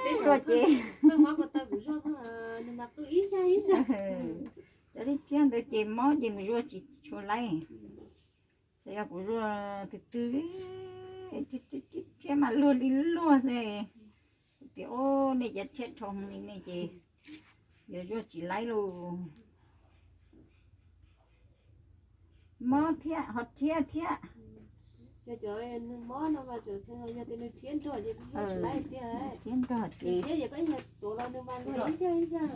Zuaj ces, cov rhiab rhiab ntawd ces mob ces mus zuaj tsis tshua laib. Ces yog kuv zuaj twg twg, rhiab mas luag li luag xwb. Tias, o, nej cov rhiab dhau li nej ces yuav zuaj tsis laib lauj. Mob thiab ho rhiab thiab. Cov mob no mas tseem yog tias nws rhiab nrog ces nws zuaj tsis laib tiag. Rhiab nrog ces, rhiab ces koj yog tuav los nws mas luag ib zaj ib zaj.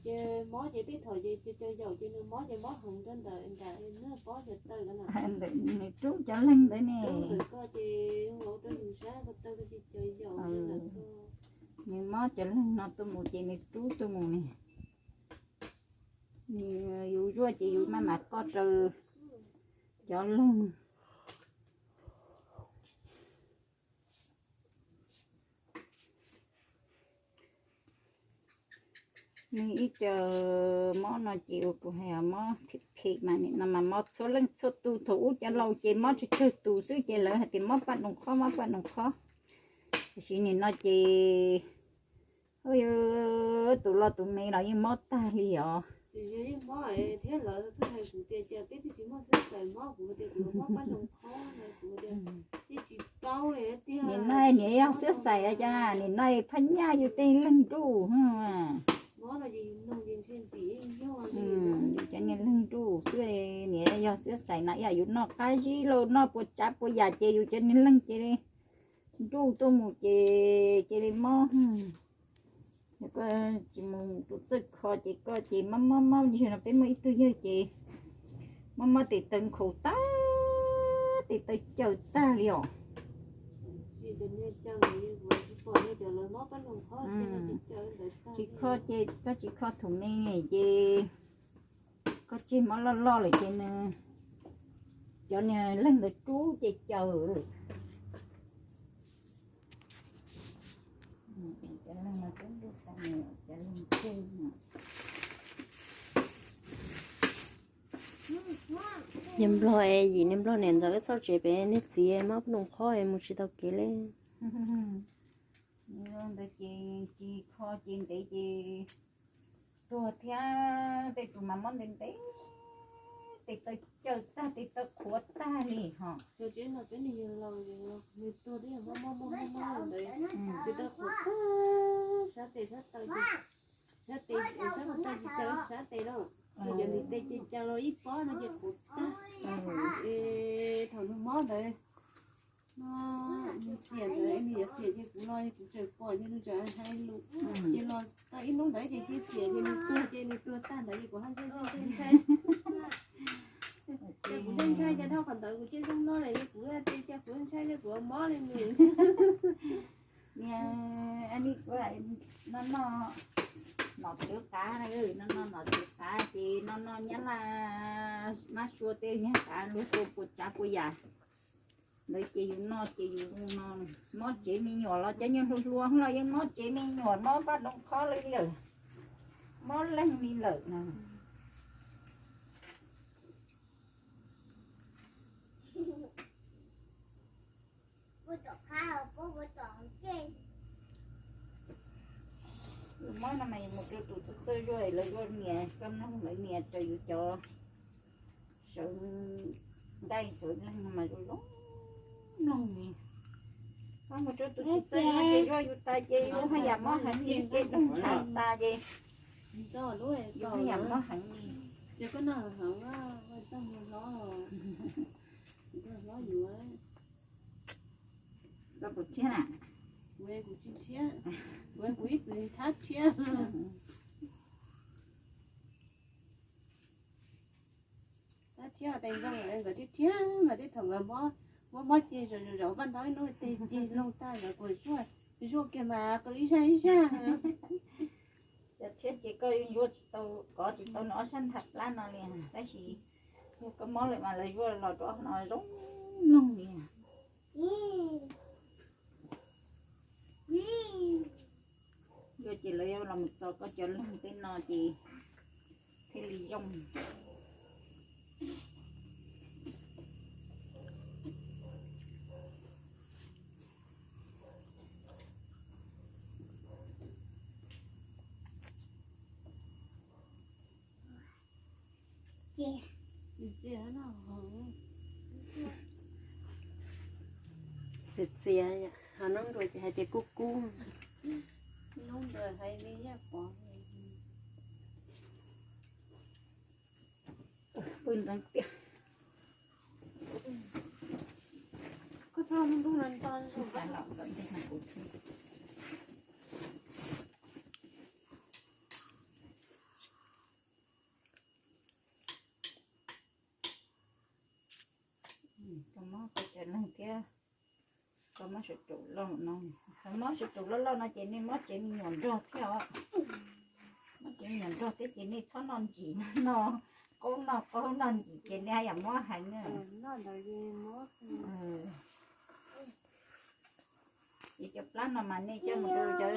Ces mob ces tej thaum ces caws yaum ces nws mob ces mob heev rau ntawm nram nws pob cov taw ko na. Nws rub cov leeg ntawd ne. Rub ntawm ko ces zoo nkaus rau yus sab ko taw ko ces caws yaum rau ntawm ko. Nws mob cov leeg no tuaj mus ces nws rub tuaj mus ne. Nws, yus zuaj ces yus maj mam qoj raws cov leeg. Nws ib co mob no ces ua kuv hais mob phem phem mas nim no mas mob txhua leej txhua tus. Thaum ub cov laus ces mob tsawg tsawg tus xwb ces lawv hais tias mob paj noom qhob, mob paj noom qhob. Tiam sis nim no ces tus loj tus me los yeej mob tag li os. Thiab lawv twb hais kuv tias cas peb twb tsis muaj xwb, mob kuv tias kuv mob paj noom qhob, kuv tias tsis paub li tiag. Nim no niam yog xiab xais cas nim no phaj nyaj yus tej leeg nruj. Yus cov niag leeg nruj xwb, niam yog xiab xais no ib yam yus noj qab zib lauj, noj puas tsav puas yam ces yus cov niag leeg cia li nruj tuaj mus ces cia li mob. Koj tsis mus tus txawj kho ces koj ces mob mob mob, nim no peb muaj ib tug yawg ces mob mob tes taw nkhaus tag, tes taw caws tag li os. Tsis kho ces koj tsis kho thaum me ces koj tseg mob loj loj lawm ces nws, cov niag leeg ntawd rub ces caws. Niag nplog es yim niag nplog niam ntxawm wb txoj tsev pem niag txiv mob paj noom qhob es mus tsis tau kev li. Ntawd ces tsis kho ces ntev ces tuag thiab, tej tus mas mob ntev ntev, tes taw caws tag, tes taw qhuav tag li hos. Tes taw qhuav tag, sab tes sab taw, sab tes sab taw tsis caws sab tes lawm, ces cov ntiv tes ces caws los ib pob no ces qhuav tag. Es thaum nws mob ntawd no, nws xiam ntawd, nws yuav xiam ces kuv los kuv tseem pom ces nws tseem hais lus, ces los tau ib hnub ntawd ces cia xiam ces nws tuag ces nws tuag tag ntawd ces kuv ho ntshai ntshai ntshai. Ces kuv ntshai ntshai ces dhau qhov ntawd kuv cia zoo no lawm, kuv tes ces kuv ntshai ces kuv mob li nws. Niag, no no, nom tswv qav, no no nom tswv qav ces no no nyab laj mab sua tej nyab qav luag tua puas tsav puas yam. Ntawd ces yus noj ces yus no, mob tsev me nyuam los cov nyuag hluas hluas los yeej mob tsev me nyuam, mob paj noom qhob li lawm, mob leeg li lawm no. Yus mob no mas yus mus rau tus txawj txawj zuaj, lawv zuaj nias, koj mloog lawv nias rau yus cov sawv nqaij sawv leeg no mas zoo zoo mloog li. Koj mus rau tus txawj txawj zuaj ces zuaj yus tas ces yus haj yam mob heev li, ces doog ntshav tas ces yus haj yam mob heev li. Koj puas rhiab na? Kuv ib txwm thab rhiab. Thab rhiab tes zoo nkawd rhiab rhiab mas tej thaum nkawd mob mob ces zaum zaum vaj ntau ib hnub tes ceg loo tag nkawd puas zuaj, zuaj kiag mas qw ib zaj ib zaj. Cov rhiab ces koj zuaj tsis tau, kov tsis tau nws ob sab nthab plab no li, tab sis yog koj mob lawm mas lawv zuaj los rau no zoo mloog li. Zuaj ces lawv yuav los mus txo koj cov leeg tej no ces thiaj li zoo. Txias, txias, ho noob nruas ces hais tias kub kub. Noob nruas hais li yaj pov. Pw ntxoov tiag. Koj txhob ntub no ntxo zoo. Koj mob pes tsawg leeg thiab? Koj mob sawv tsees loj no, koj mob sawv tsees loj loj no ces nej mob tsev me nyuam nrog thiab os. Mob tsev me nyuam nrog thiab ces nej txhob noj ntsim, noj qaub noj qaub noj ntsim ces nej haj yam mob heev na. Ces cov plab no mas nej coj mus rau cov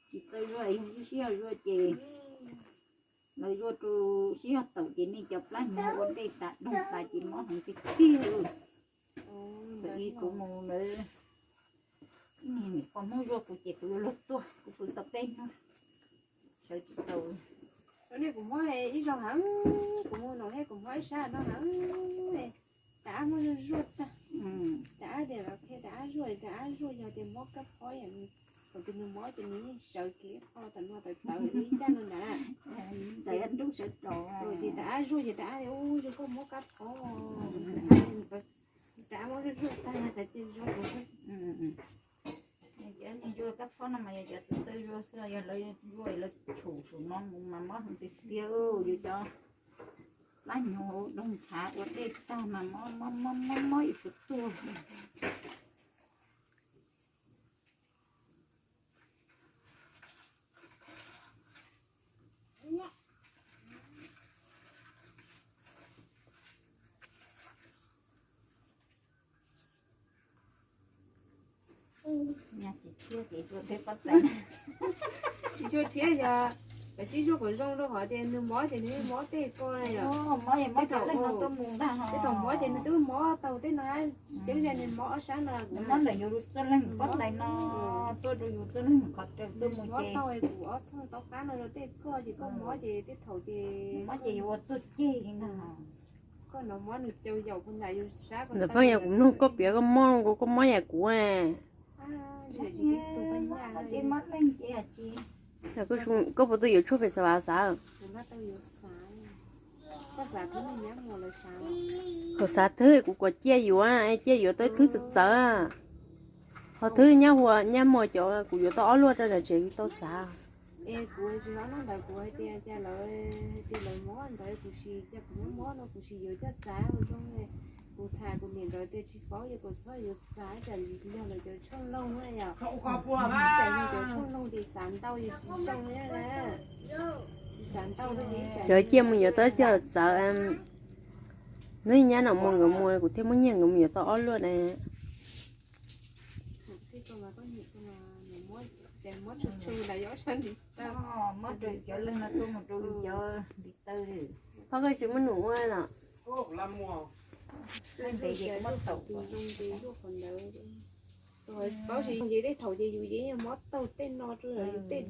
tsis txawj zuaj, sib sib yog zuaj ces lawv zuaj rau sib yog tawm ces nej cov plab hnyuv ua dej tas doog tas ces mob heev tiag tiag li. Thaum ub kuv mus lawv, nim qhov Hmoob zuaj kuv ces kuv yuav luag tuag, kuv pw tau peb hnub sawv tsis tau. Nej kuv mob ib zaug heev, kuv mus no thiab kuv mob ib sab no heev, tas ab muab zuaj zuaj tag. Tas ab tias los qhia tas ab zuaj, tas ab zuaj yog tias mob kab phob yom, thaum twg nws mob ces nws yeej sawv kev qho tawm no tawm tawm ib caj no na. Ces tas ab zuaj ces tas ab tias ub zoo koj mob kab phob, tas ab muab zuaj zuaj tag tas cia zuaj. Cov neeg zuaj kab phob no mas yog cov txawj txawj zuaj xwb, yog lawv zuaj lawv tshum saum no mus mas mob heev tiag tiag, yus cov plab hnyuv doog ntshav ua dej tag mas mob mob mob mob ib puas tuag. Tsis tshua tshiab yog, koj tsis zuaj kom zoo rau qhov tias nws mob ces nws mob tej ko yom. Tej thaum mob ces nws twb mob tau tej no, coob zaj nws mob ob sab no. Mob ntawm yus txoj leeg pob tais no, tuaj rau yus txoj leeg qhov raws tuaj mus mob ces tau kuv ob thaj tau qab no rau tej ko ces koj mob ces tej thaum ces mob ces yuav ua tuag ceg li na. Koj no mob nws caus yaum puag nram yus sab. Ntawm pheej yog kuv mloog koj piav koj mob, koj mob yam kuv. Koj puas tau yuav tshuaj pem xav xav? Thaum xav thwb kuv kom ciaj yuav, ciaj yuav tau ib thwb txawv txawv. Ho thwb nyab hua nyab muag cov kuv yuav tau ob luaj rau nram tsev kuv tau xav. Es kuv tsis hnov ntawd kuv hais tias cas lawv hais tias lawv mob ntawd kuv sis cas kuv mob mob no kuv sis yuav coj xav ua zoo. Kuv tham kuv niam ntawd tias tsis paub yog kuv txhob yuav xav tsam yog lawv cov tshuaj loog na yom. Tsam yog cov tshuaj loog ces xav ntau yog tsis zoo na. Xav ntau. Cov ciaj mus yuav tau coj txawv. Hnub nyab no mus nkawd mus kuv thiaj muab nyiag nkawd mus yuav tau ob luaj na. Phob koj tsis muab num ua los? Paub tsis, ces tej thaum ces yus yeej mob taug tej no rau yus tej